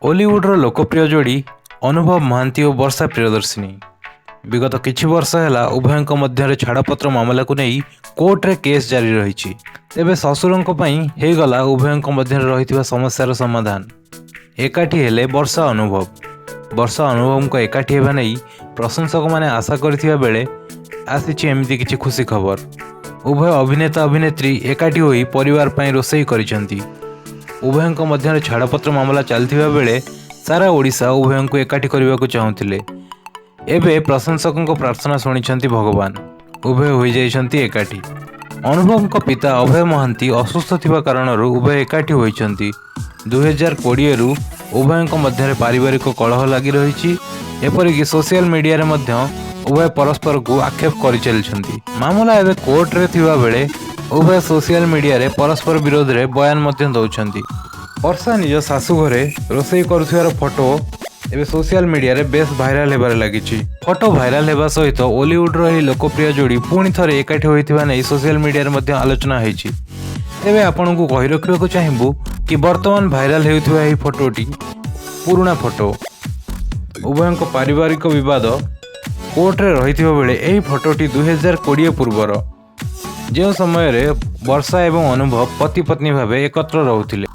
ଓଲିଉଡ଼ର ଲୋକପ୍ରିୟ ଯୋଡ଼ି ଅନୁଭବ ମହାନ୍ତି ଓ ବର୍ଷା ପ୍ରିୟଦର୍ଶିନୀ। ବିଗତ କିଛି ବର୍ଷ ହେଲା ଉଭୟଙ୍କ ମଧ୍ୟରେ ଛାଡ଼ପତ୍ର ମାମଲାକୁ ନେଇ କୋର୍ଟରେ କେସ୍ ଜାରି ରହିଛି। ତେବେ ଶ୍ୱଶୁରଙ୍କ ପାଇଁ ହେଇଗଲା ଉଭୟଙ୍କ ମଧ୍ୟରେ ରହିଥିବା ସମସ୍ୟାର ସମାଧାନ। ଏକାଠି ହେଲେ ବର୍ଷା ଅନୁଭବ। ବର୍ଷା ଅନୁଭବଙ୍କ ଏକାଠି ହେବା ନେଇ ପ୍ରଶଂସକମାନେ ଆଶା କରିଥିବା ବେଳେ ଆସିଛି ଏମିତି କିଛି ଖୁସି ଖବର। ଉଭୟ ଅଭିନେତା ଅଭିନେତ୍ରୀ ଏକାଠି ହୋଇ ପରିବାର ପାଇଁ ରୋଷେଇ କରିଛନ୍ତି। ଉଭୟଙ୍କ ମଧ୍ୟରେ ଛାଡ଼ପତ୍ର ମାମଲା ଚାଲିଥିବା ବେଳେ ସାରା ଓଡ଼ିଶା ଉଭୟଙ୍କୁ ଏକାଠି କରିବାକୁ ଚାହୁଁଥିଲେ। ଏବେ ପ୍ରଶଂସକଙ୍କ ପ୍ରାର୍ଥନା ଶୁଣିଛନ୍ତି ଭଗବାନ। ଉଭୟ ହୋଇଯାଇଛନ୍ତି ଏକାଠି। ଅନୁଭବଙ୍କ ପିତା ଅଭୟ ମହାନ୍ତି ଅସୁସ୍ଥ ଥିବା କାରଣରୁ ଉଭୟ ଏକାଠି ହୋଇଛନ୍ତି। 2020ରୁ ଉଭୟଙ୍କ ମଧ୍ୟରେ ପାରିବାରିକ କଳହ ଲାଗି ରହିଛି। ଏପରିକି ସୋସିଆଲ ମିଡିଆରେ ମଧ୍ୟ ଉଭୟ ପରସ୍ପରକୁ ଆକ୍ଷେପ କରିଚାଲିଛନ୍ତି। ମାମଲା ଏବେ କୋର୍ଟରେ ଥିବା ବେଳେ ଉଭୟ ସୋସିଆଲ ମିଡିଆରେ ପରସ୍ପର ବିରୋଧରେ ବୟାନ ମଧ୍ୟ ଦେଉଛନ୍ତି। ବର୍ଷା ନିଜ ଶାଶୁଘରେ ରୋଷେଇ କରୁଥିବାର ଫଟୋ ଏବେ ସୋସିଆଲ ମିଡିଆରେ ବେଶ ଭାଇରାଲ ହେବାରେ ଲାଗିଛି। ଫଟୋ ଭାଇରାଲ ହେବା ସହିତ ଓଲିଉଡର ଏହି ଲୋକପ୍ରିୟ ଯୋଡ଼ି ପୁଣି ଥରେ ଏକାଠି ହୋଇଥିବା ନେଇ ସୋସିଆଲ ମିଡିଆରେ ମଧ୍ୟ ଆଲୋଚନା ହୋଇଛି। ତେବେ ଆପଣଙ୍କୁ କହି ରଖିବାକୁ ଚାହିଁବୁ କି ବର୍ତ୍ତମାନ ଭାଇରାଲ ହେଉଥିବା ଏହି ଫଟୋଟି ପୁରୁଣା ଫଟୋ। ଉଭୟଙ୍କ ପାରିବାରିକ ବିବାଦ କୋର୍ଟରେ ରହିଥିବା ବେଳେ ଏହି ଫଟୋଟି 2020 ପୂର୍ବର, ଯେଉଁ ସମୟରେ ବର୍ଷା ଏବଂ ଅନୁଭବ ପତି ପତ୍ନୀ ଭାବେ ଏକତ୍ର ରହୁଥିଲେ।